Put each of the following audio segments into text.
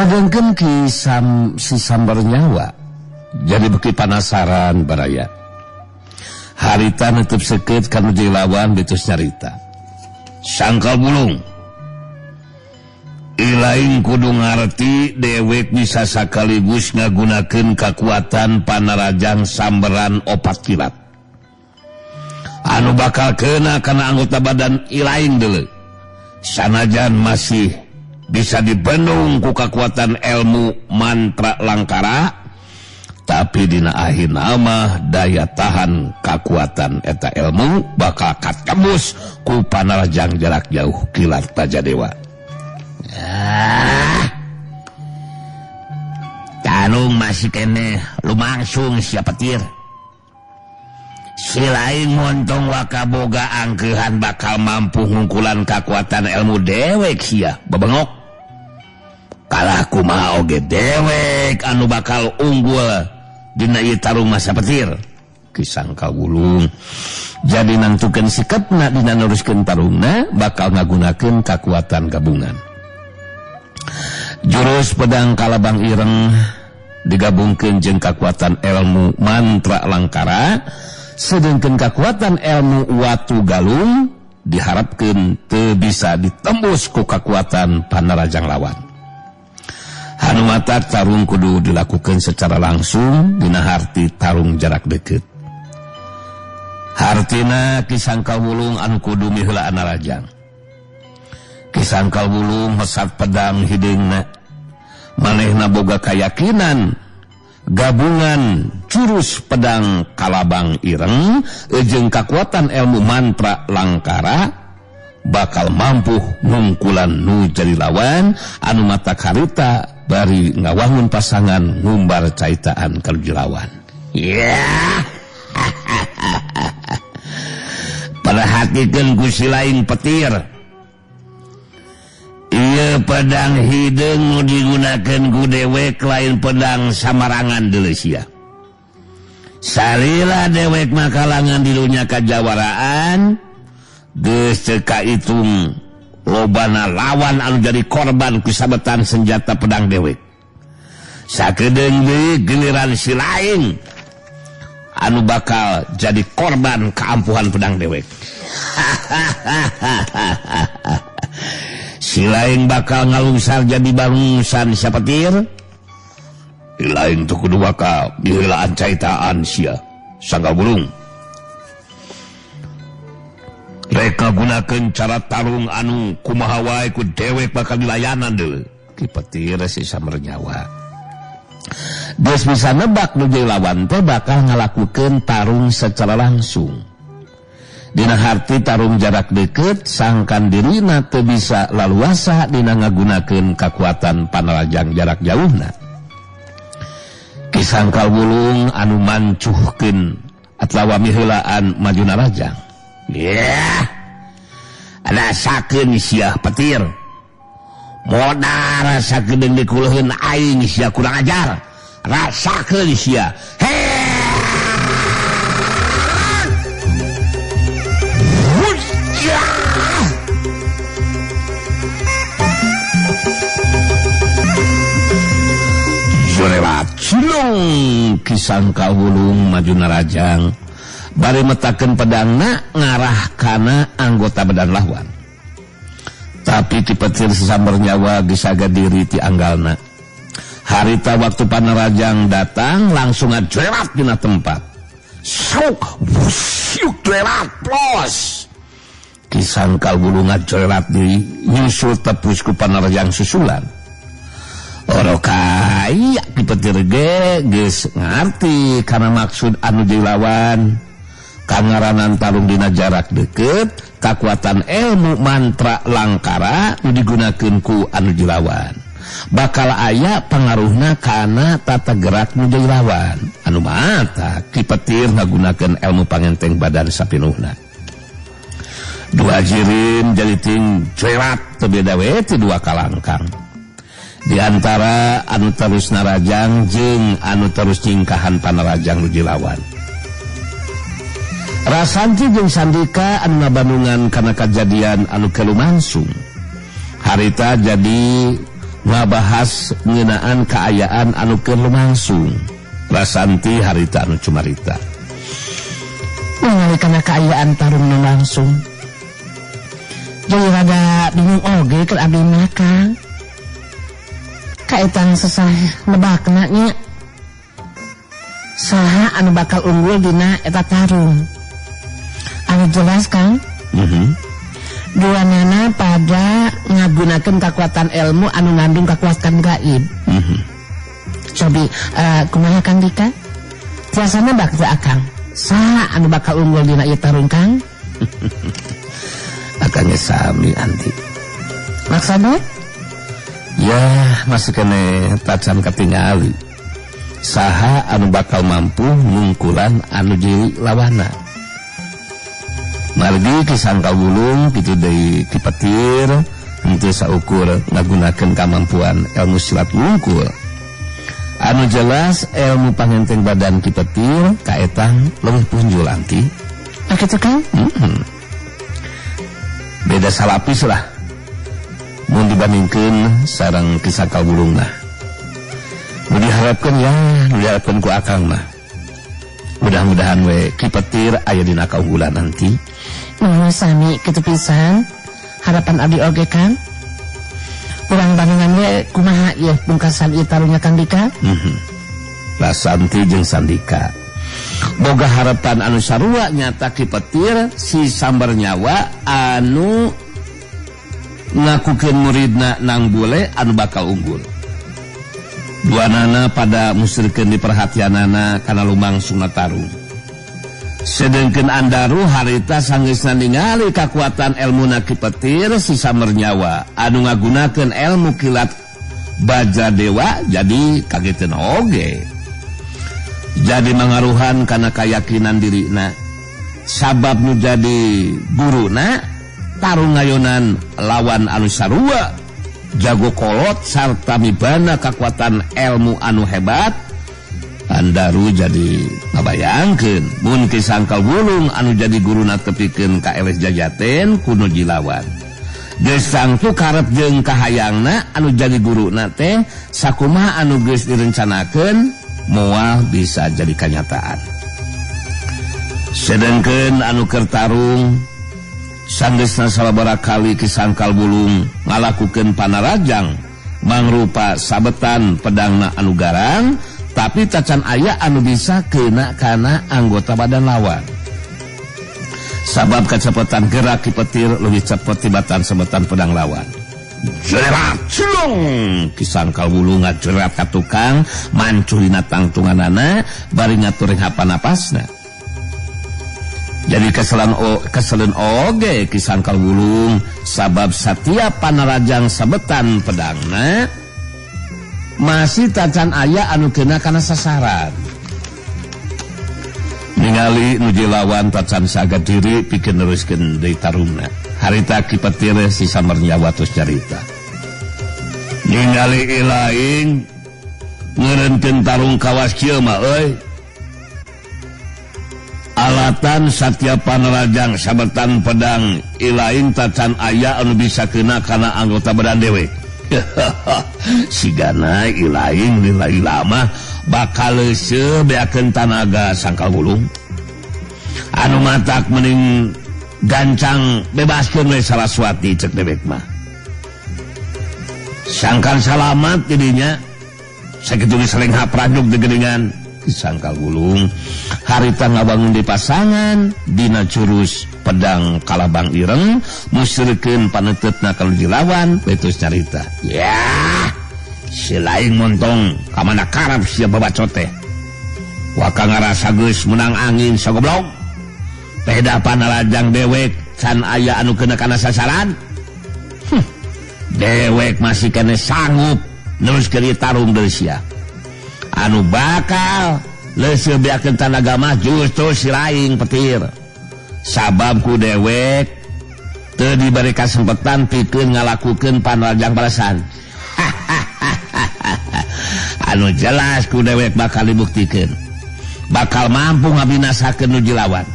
Sedangkan Ki si Sambar Nyawa jadi beki panasaran baraya. Harita nutup seket kanu jadi lawan betus nyarita. Sangkal Bulung, ilaing kudu ngarti dewek bisa sakaligus ngagunakeun kakuatan panarajang samberan opat kilat. Anu bakal kena kana anggota badan ilaing deuleu. Sanajan masih bisa dibendung ku kakuatan ilmu mantra langkara, tapi dina akhir nama daya tahan kakuatan eta ilmu bakal katembus ku panarajang jarak jauh kilat Bajadewa. Ah, tarung masih kene lumangsung sia petir. Si lain montong wakaboga angkehan bakal mampu ngungkulan kakuatan ilmu dewek sia bebengok. Kalah kumaha oge dewek anu bakal unggul dina ieu tarung masa petir. Ki Sangkal Wulung jadi nangtukeun sikapna dina neruskeun tarungna bakal ngagunakeun kakuatan gabungan. Jurus pedang Kalabang Ireng digabungkeun jeung kakuatan ilmu mantra langkara, sedangkan kakuatan ilmu watu galung diharapkeun teu bisa ditembus ku kakuatan panarajang lawan. Hanumata tarung kudu dilakukan secara langsung dina harti tarung jarak deket. Hartina Ki Sangkal Wulung anu kudu miheulaan narajang. Ki Sangkal Wulung mesat pedang hideungna. Manehna boga kayakinan gabungan jurus pedang Kalabang Ireng jeung kakuatan ilmu mantra langkara bakal mampu ngungkulan nu jadi lawan anu mata karita bari ngawangun pasangan ngumbar caitaan ka lawan. Yeah. Perhatikeun ku si lain petir. Ieu pedang hideung nu digunakeun ku dewek lain pedang samarangan deuleu sia. Salila dewek mah kalangan di dunya kajawaraan geus teu kaitung lobana lawan anu jadi korban ku sabetan senjata pedang dewek. Sakedeung deui giliran si lain anu bakal jadi korban keampuhan pedang dewek. Si lain bakal ngalungsar jadi barungsan sapetir. Lain tuh kudu bakal diheulaan caitaan sia Sangkal Wulung. Reka gunakeun cara tarung anu kumaha wae ku dewek bakal dilayanan deui. Ki Petir si Sambar Nyawa geus bisa nebak nu jadi lawan teh bakal ngalakukeun tarung secara langsung. Dina harti tarung jarak deket sangkan dirina teu bisa laluasa dina ngagunakeun kakuatan panarajang jarak jauhna. Ki Sangkal Wulung anu mancuhkeun atawa miheulaan maju narajang. Yeah. Rasakeun sia petir. Modar rasakeun dikuleuheun aing sia kurang ajar. Rasakeun sia. Jorelat cilung Ki Sangkal Wulung maju narajang bari metakeun pedangna ngarah kana anggota badan lawan. Tapi Ki Petir Sambar Nyawa geus saga diri ti anggalna. Harita waktu panarajang datang langsung ngajorelat dina tempat. Sok wusyuk jorelat plos. Ki Sangkal Wulung ngajorelat diri nyusul tepus ku panarajang susulan. Orokai Ki Petir ge geus ngarti kana maksud anu dilawan. Kangaranan tarung dina jarak deket, kakuatan ilmu mantra langkara nu digunakeun ku anu dilawan. Bakal aya pangaruhna kana tata gerak nu dilawan. Anu mata Ki Petir ngagunakeun ilmu pangenteng badan sapinuhna. Dua jirim jadi ting cerat teu beda we ti dua kalangkang. Di antara anu terus narajang jeung anu terus nyingkahan panarajang nu dilawan. Rasanti jeung Sandika anu ngabandungan kana kajadian anu kelumangsung. Harita jadi Ngabahas ngeunaan kaayaan anu keur lumangsung. Rasanti harita anu cumarita. Ningali kana kaayaan tarung nu langsung. Jadi rada bingung oge keur abdi mah Kang. Kaetang sesah nebakna nya. Saha anu bakal unggul dina eta tarung. Anu jelas Kang. Dua nana pada ngagunakeun kekuatan ilmu anu ngandung kekuatan gaib. Cobi kumaha Kang Dika? Tiasana bak teu akang. Saha anu bakal unggul dina ieu tarung Kang? Akang ge sami anti. Maksudna? Ya, masih kene tacan katingali. Saha anu bakal mampu ngungkulan anu jadi lawana. Margi Ki Sangkal Wulung kitu deui Ki Petir henteu saukur ngagunakeun kamampuan ilmu silat wungkul. Anu jelas ilmu pangenteng badan Ki Petir kaetang leuwih punjul anti. Ah kitu Kang? Beda salapis lah mun dibandingkeun sareng Ki Sangkal Wulung mah. Nu diharapkeun ya, nu diharapkeun ku akang mah. Mudah-mudahan we Ki Petir aya dina kaunggulan nanti. Nuhun sami kitu pisan harapan abdi oge Kang. Urang bandingan we kumaha ieu pungkasan ieu tarungnya Kang Dika? Rasanti jeung Sandika. Boga harapan anu sarua nyata Ki Petir si sambar nyawa anu ngakukeun muridna nang bule anu bakal unggul. Duanana pada musirkeun diperhatianana kana lumangsungna tarung. Sedengkeun Andaru harita sanggeusna ningali kakuatan elmuna Ki Petir si sambar nyawa anu ngagunakeun elmu kilat baja dewa jadi kageteun oge. Jadi mangaruhan kana kayakinan dirina. Sabab nu jadi guruna tarung ngayonan lawan anu sarua jago kolot sarta mibana kakuatan elmu anu hebat. Andaru jadi ngabayangkeun mun Ki Sangkal Wulung anu jadi guruna tepikeun ka Eles Jajaten kuno jilawan. Geus sangtu karep jeung kahayangna anu jadi guruna teh sakumaha anu geus direncanakeun moal bisa jadi kanyataan. Sedengkeun anu keur tarung sanggeusna salabara kali Ki Sangkal Wulung ngalakukeun panarajang mangrupa sabetan pedangna anu garang tapi tacan aya anu bisa kena kana anggota badan lawan. Sabab kecepatan gerak Ki Petir lebih cepat tibatan sabetan pedang lawan. Jerat celung Ki Sangkal Wulung ngajerat ka tukang mancuh dina tangtunganana bari ngatur hapan napasna. Jadi keselen oge Ki Sangkal Wulung sabab satiap panarajang sabetan pedangna masih tacan aya anu kena kana sasaran. Ningali nu lawan tacan saga diri pikeun neruskeun deui tarungna. Harita Ki Petir si sambar nyawa tos carita. Ningali ilaing ngeureunkeun tarung kawas kieu mah euy. Alatan satiap panarajang sabetan pedang ilaing tacan aya anu bisa kena kana anggota badan dewek. Sigana ilaing nilai lama bakal leuseuh beakeun tanaga Sangkal Wulung. Anu matak mending gancang bebaskeun we Saraswati cek dewek mah. Sangkan salamat jadinya sakitu geus saling hapranjuk degeningan Ki Sangkal Wulung. Harita ngabangun di pasangan dina jurus pedang kalabang ireng musyrikeun paneuteup-na ka nu dilawan betus carita. Ya, si lain montong ka mana karep sia babacot teh. Waka ngarasa geus menang angin sagoblog. Peda panarajang dewek can aya anu kena kana sasaran. Dewek masih kene sanggup neruskeun ieu tarung deui sia. Anu bakal leuseuh beakeun tanaga mah justru si laing Petir. Sabab ku dewek teu diberi kasempetan pikeun ngalakukeun panarajang balasan. Anu jelas ku dewek bakal dibuktikeun. Bakal mampu ngabinasakeun nu jilawan.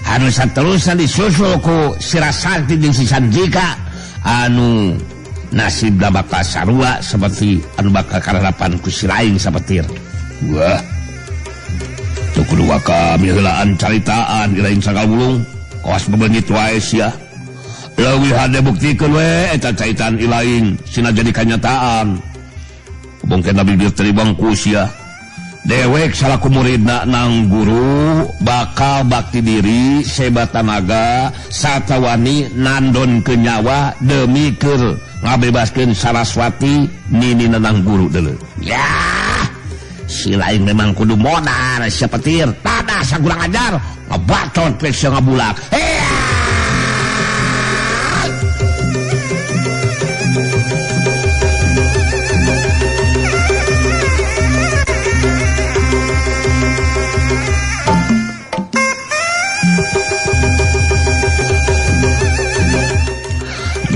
Anu saterusna disusul ku si Rasanti jeung si Sanjika anu Nasibna bakal sarua seperti anu bakal kararapan ku si lain sapetir. Wah. Teu kudu waka miheulaan caritaan ilaing Sangkal Wulung. Kawas bebeungit wae sia. Leuwih hade buktikeun we eta caitan ilaing sina jadi kanyataan. Bongken bibir teri bangku sia. Dewek salaku muridna nang guru bakal bakti diri seba tanaga satawani nandon ke nyawa demi keur ngabebaskeun Saraswati nini nang guru deuleu. Ya, si lain memang kudu modar sia petir tadah sagurang ajar ngebacot sia ngabulak.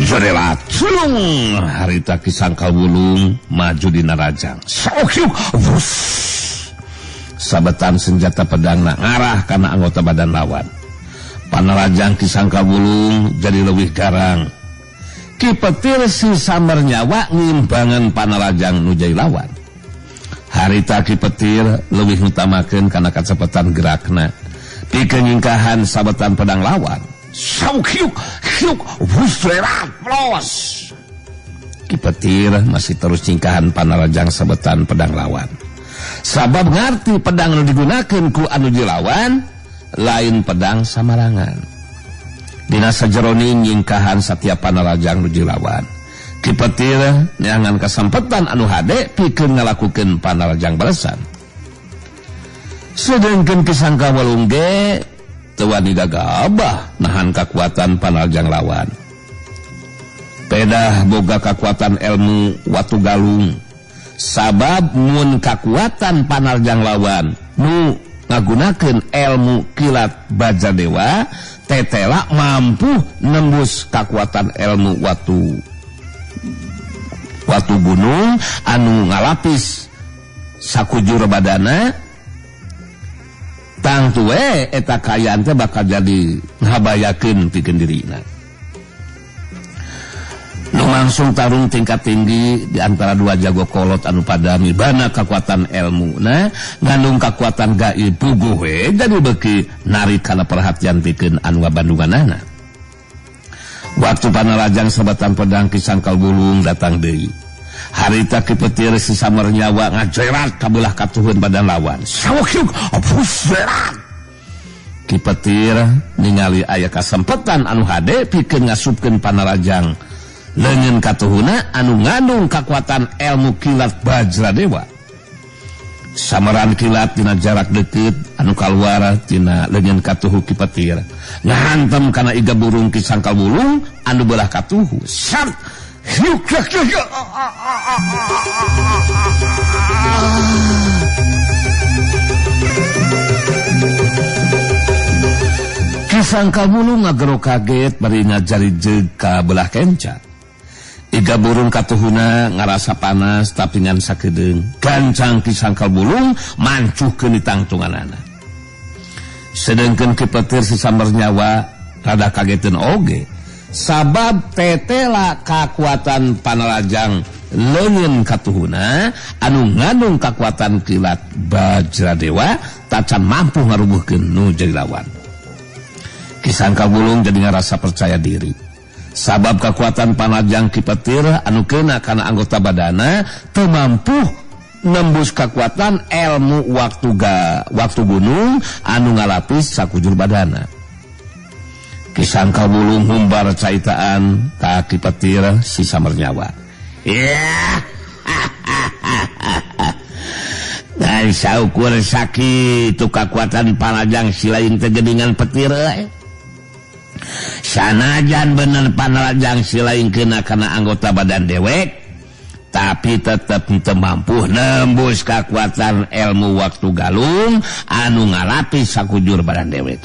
Jorelat sulung harita Ki Sangkal Wulung maju dina rajang. Sok wus. Sabetan senjata pedangna ngarah kana anggota badan lawan. Panarajang Ki Sangkal Wulung jadi leuwih garang. Ki Petir si samar nyawa ngimbangan panarajang nu jadi lawan. Harita Ki Petir leuwih ngutamakeun kana kacepetan gerakna. Pikeun nyingkahan sabetan pedang lawan. Sauk hiuk wuslerat plos. Ki Petir masih terus nyingkahan panarajang sabetan pedang lawan. Sabab ngarti pedang nu digunakeun ku anu dilawan lain pedang samarangan. Dina sajeroning nyingkahan satiap panarajang nu dilawan. Ki Petir neangan kasampetan anu hade pikeun ngalakukeun panarajang balesan. Sedengkeun Ki Sangkal Wulung ge teu wani gagabah nahan kakuatan panarajang lawan. Pedah boga kakuatan ilmu watu galung. Sabab mun kakuatan panarjang lawan nu ngagunakeun ilmu kilat baja dewa tetela mampu nembus kakuatan ilmu watu gunung anu ngalapis sakujur badana. Tangtu we eta kaayaan teh bakal jadi ngabayakeun pikeun dirina. Lumangsung tarung tingkat tinggi di antara dua jago kolot anu padami bana kekuatan ilmu na ngandung kekuatan gaib puguh we jadi beuki narik kana perhatian pikeun anu ngabandunganana. Waktu panarajang sabetan pedang Ki Sangkal Wulung datang deui. Harita Ki Petir si samar nyawa ngajerat kabelah katuhun badan lawan. Sawuk apuslerat. Ki Petir ningali aya kasempetan anu hade pikeun ngasupkeun panarajang leungeun katuhuna anu ngandung kakuatan ilmu kilat Bajra Dewa. Samaran kilat tina jarak deukeut anu kaluar tina leungeun katuhu Ki Petir. Ngahantem kana iga burung Ki Sangkal Wulung anu belah katuhu. Sart hiuk hiuk hiuk. Ki Sangkal Wulung ngagero kaget bari ngajarijeg ka belah kenca. Iga burung katuhuna ngarasa panas tapi ngan sakedeung. Gancang Ki Sangkal Wulung mancuhkeun ditangtunganana. Sedengkeun Ki Petir si samar nyawa rada kageteun oge. Sabab tetela kakuatan panarajang leungeun katuhuna anu ngandung kakuatan kilat Bajra Dewa tacan mampu ngarubuhkeun nu jadi lawan. Ki Sangkal Wulung jadi ngarasa percaya diri. Sabab kekuatan panarajang Ki Petir anu kena kana anggota badana teu mampu nembus kekuatan ilmu waktu gunung anu ngalapis sakujur badana. Ki Sangkal Wulung humbar caitaan ka Ki Petir si samar nyawa. Ya. Dan saukur sakitu kakuatan panarajang si lain teh geuningan petir euy. Sanajan bener panarajang si lain kena kana anggota badan dewek, tapi tetep teu mampu nembus kakuatan ilmu waktu galung anu ngalapis sakujur badan dewek.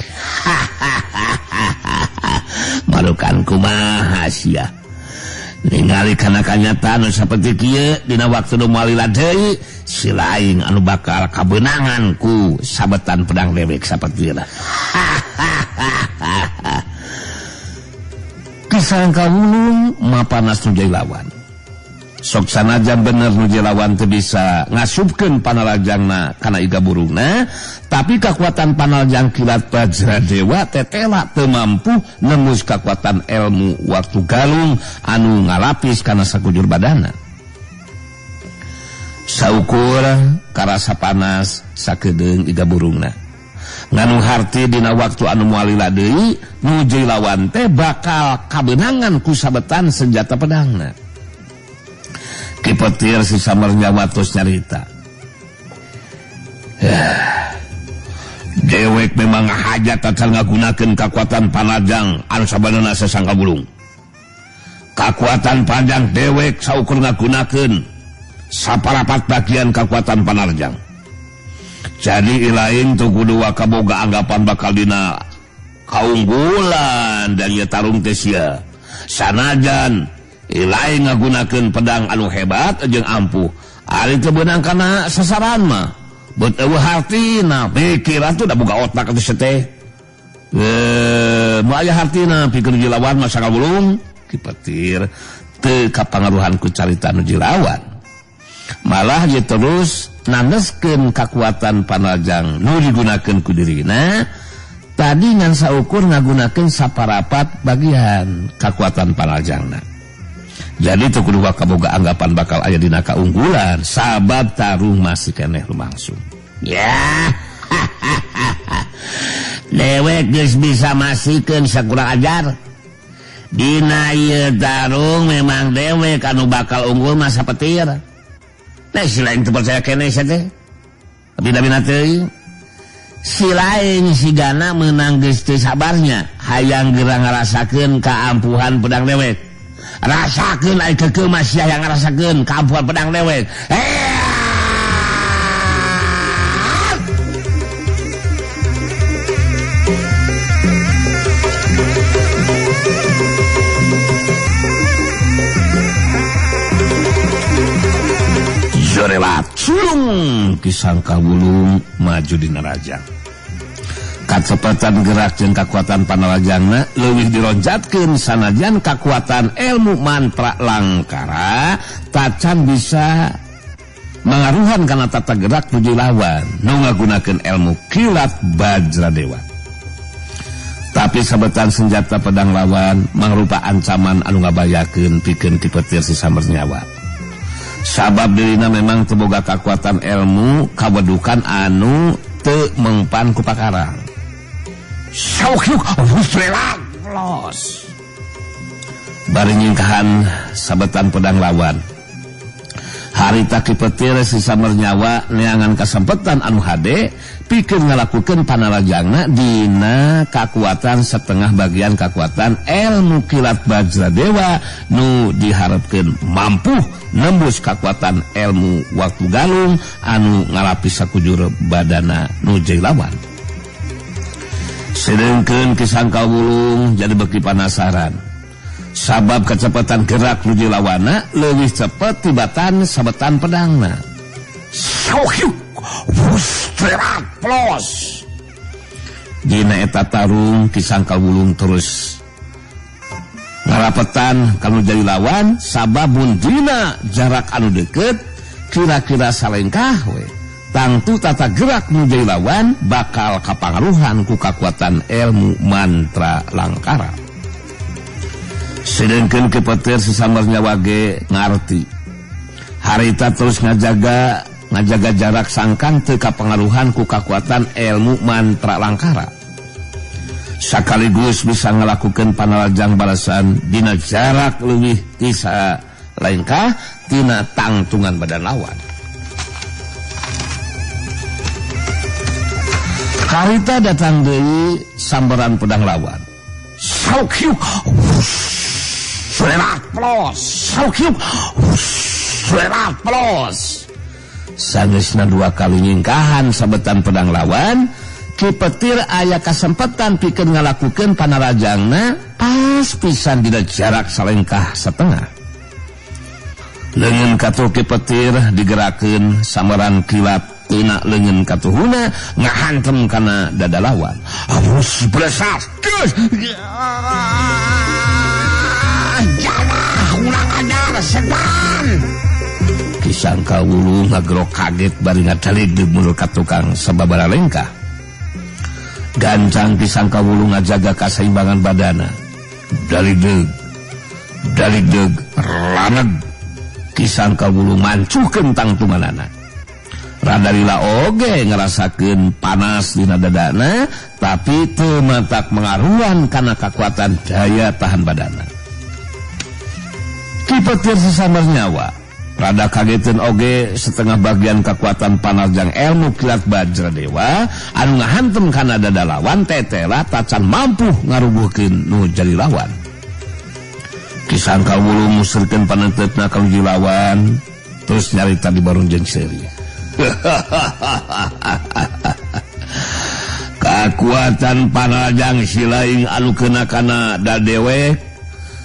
Malukan kumaha sia. Ningali kana kanyataan nu saperti kieu dina waktu nu moal lila deui si lain anu bakal kabeunangan ku sabetan pedang dewek sapertina. Ki Sangkal Wulung mapanas nu jadi lawan. Sok sanajan bener nu lawan teu bisa ngasupkeun panalajangna kana iga burungna, tapi kekuatan panalajang kilat Bajra Dewa tetela teu mampu nembus kekuatan ilmu waktu galung anu ngalapis kana sakujur badana. Saukur karasa panas sakedeung iga burungna. Nganu harti dina waktu anu moal lila deui nu lawan teh bakal kabeunangan ku sabetan senjata pedangna. Ki Petir si Samar Nyawa tos nyarita. Dewek memang hajat acan ngagunakeun kakuatan panajang anu sabanana sasangka bulung. Kakuatan panjang dewek saukur ngagunakeun saparapat bagian kakuatan panarjang. Jadi ilain tuh kudu kaboga anggapan bakal dina kaunggulan dan ieu tarung teh sia. Sanajan ilain ngagunakeun pedang anu hebat jeung ampuh, ari teu beunang kana sasaran mah. Beut eueuh hartina, pikiran tuh da boga otak atuh teh. Moal aya hartina pikeun jilawan mah sakabulung. Ki Petir teu kapangaruhan ku carita nu jilawan. Malah dia terus naneskeun kakuatan panajang nu digunakeun ku dirina tadi ngan saukur ngagunakeun saparapat bagian kakuatan panajangna. Jadi teu kudu kaboga anggapan bakal aya dina kaunggulan sabab tarung masih keneh lumangsung. Ya. Dewek geus bisa masikeun sakurang ajar. Dina ieu tarung memang dewek anu bakal unggul mah Sapetir. Nah, si lain teu percaya keneh sia teh. Bina-bina teuing. Si lain sigana meunang geus teu sabarnya hayang geura ngarasakeun kaampuhan pedang dewek. Rasakeun ai keukeuh mah sia yang ngarasakeun kaampuhan pedang dewek. Jorelat culung Kisangka Wulung maju dina rajang. Kacepatan gerak jeung kakuatan panalajangna leuwih dironjatkeun sanajan kakuatan ilmu mantra langkara tacan bisa mangaruhan kana tata gerak nuju lawan nu ngagunakeun ilmu kilat Bajra Dewa. Tapi sabetan senjata pedang lawan mangrupa ancaman anu ngabayakeun pikeun Ki Petir si Samar Nyawa. Sabab dirina memang teu boga kakuatan ilmu kawedukan anu teu mengpan ku pakarang. Los. Bari nyingkahan sabetan pedang lawan. Harita Ki Petir si Samar Nyawa neangan kasempetan anu hade pikeun ngalakukeun panalajangna dina kakuatan setengah bagian kakuatan ilmu kilat Bajra Dewa nu diharapkeun mampu nembus kakuatan ilmu waktu galung anu ngalapis sakujur badana nu jeung lawan. Sedengkeun Ki Sangka Wulung jadi beki panasaran. Sabab kecepatan gerak nuju lawana leuwih cepet tibatan sabetan pedangna. Plos. Dina eta tarung Ki Sangka Wulung terus ngarapetan kanu jadi lawan sabab mun dina jarak anu deket kira-kira salengkah we. Tangtu tata gerak nu jadi lawan bakal kapangaruhan ku kakuatan ilmu mantra langkara. Sedengkeun Ki Petir si Samar Nyawa ge ngarti. Harita terus ngajaga jarak sangkan teu kapangaruhan ku kakuatan ilmu mantra langkara. Sakaligus bisa ngalakukeun panalajang balasan dina jarak leuwih ti salengkah tina tangtungan badan lawan. Harita datang deui sambaran pedang lawan. Plos. Sangeusna dua kali nyingkahan sabetan pedang lawan, Ki Petir aya kasempatan pikeun ngalakukeun panarajangna pas pisan dina jarak salengkah setengah. Leungeun katuh Ki Petir digerakeun sambaran kilat tina leungeun katuhuna ngahantem kana dada lawan. Abus blesas. Jangan kurang ajar. setan. Ki Sangkal Wulung ngagero kaget bari ngadaligdeg mundur ka tukang sababaraha lengkah. Gancang Ki Sangkal Wulung ngajaga kasaimbangan badana. Daligdeg daligdeg raneg Ki Sangkal Wulung mancuhkeun tangtunganana. Rada lila oge ngerasakeun panas dina dadana, tapi teu matak mengaruhan kana kakuatan daya tahan badana. Ki Petir sesambar nyawa, rada kageteun oge setengah bagian kekuatan panarjang ilmu kilat Bajra Dewa anu ngahantem kana dada lawan tetela tacan mampu ngarubuhkeun nu jadi lawan. Ki Sangkal Wulung muserkeun panentetna ka nu lawan, terus nyarita di barung jeung seuri. Kakuatan panarjang silaing anu kena kana dadewek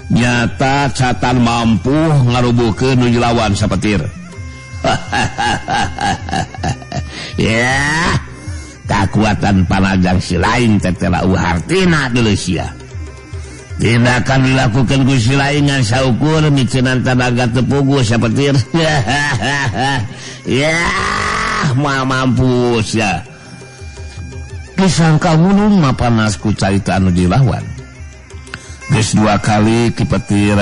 nyata catan mampu ngarubuhkeun nu lawan sapetir. Ya, kakuatan panarjang silaing tetela uhartina deuleu sia. Tindakan dilakukan ku silaing ngan saukur miceunan tanaga teu puguh sapetir. Ya, moal mampus ya. Ki Sangkal Wulung mapanas ku carita anu dilawan. Geus dua kali Ki Petir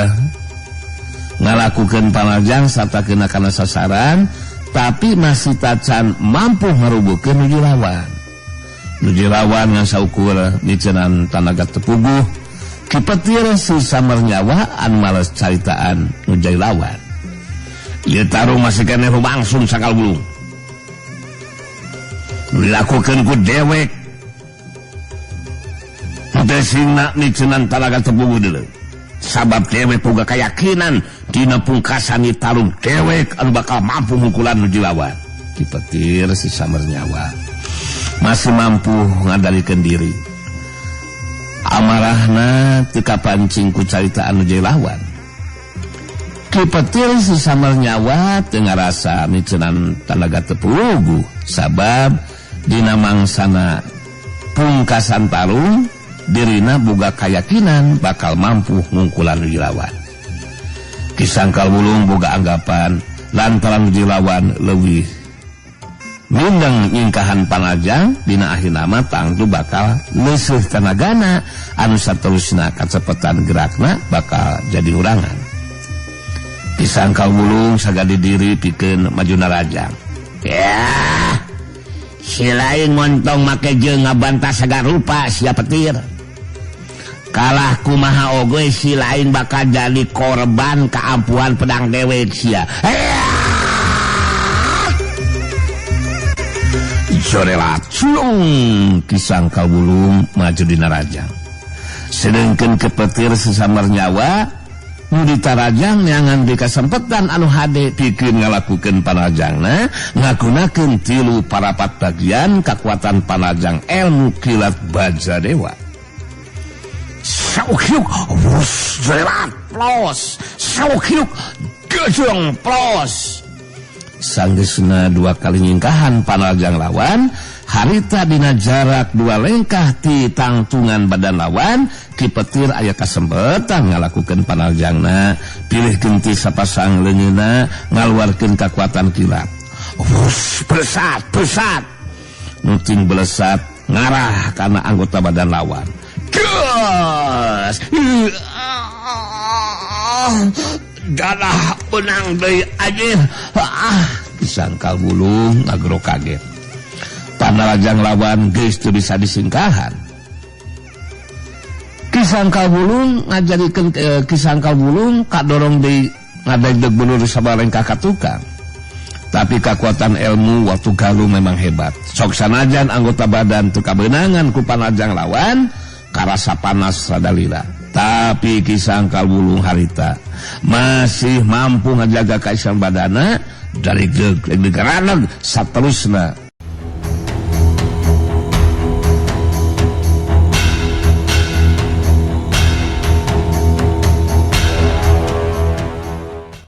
ngalakukeun panarjang sarta kena kana sasaran, tapi masih tacan mampu ngarubuhkeun nu dilawan. Nu dilawan ngan saukur miceunan tanaga teu puguh. Ki Petir si samar nyawa anu males caritaan nu jadi lawan. Ieu tarung masih keneh langsung Sangkal Wulung. Nu dilakukeun ku dewek teu singna miceunan tanaga teu puguh deuleu. Sabab dewek boga kayakinan dina pungkasan ieu tarung dewek anu bakal mampu mungkulan nu dilawan. Ki Petir si samar nyawa masih mampu ngandalikeun diri. Amarahna teu kapancing ku carita anu jadi lawan. Ki Petir si samar nyawa teu ngarasa miceunan tanaga teu puguh, sabab dina mangsana pungkasan tarung dirina boga kayakinan bakal mampu ngungkulan nu dilawan. Ki Sangkal Wulung boga anggapan lantaran nu dilawan leuwih mindeng nyingkahan panajang dina akhirna mah tangtu bakal leuseuh tanagana anu saterusna kacepetan gerakna bakal jadi urangan. Ki Sangkal Wulung sagadi diri pikeun maju narajang. Ya, si lain montong make jeung ngabantah sagarupa sia Petir. Kalah kumaha oge si lain bakal jadi korban keampuhan pedang dewek sia. Jorela culung Ki Sangkal Wulung maju dina rajang. Sedengkeun Ki Petir sesamar nyawa nu ditarajang neangan di kasempetan anu hade pikeun ngalakukeun panarjangna ngagunakeun 3 parapat bagian kakuatan panarjang ilmu kilat Bajra Dewa. Saukiuk wus jorelat plos saukiuk gejong plos. Sanggeusna dua kali nyingkahan panarjang lawan, harita dina jarak 2 lengkah ti tangtungan badan lawan, Ki Petir aya kasempetan ngalakukeun panarjangna, pilih genti sapasang leungeunna ngaluarkeun kakuatan kilat. Wus belesat belesat. Nuting belesat ngarah kana anggota badan lawan. Gas. Darah benang deui anjir. Ki Sangkal Wulung ngagero kaget. Panarajang lawan geus teu bisa disingkahan. Ki Sangkal Wulung ngajarikeun Ki Sangkal Wulung kadorong deui ngadegdeg beunur sabalengkah ka tukang. Tapi kekuatan ilmu waktu galuh memang hebat. Sok sanajan anggota badan teu kabeunangan ku panarjang lawan, karasa panas rada lila. Tapi Ki Sangkal Wulung harita masih mampu ngajaga kaisan badana dari geg-gegeraneg saterusna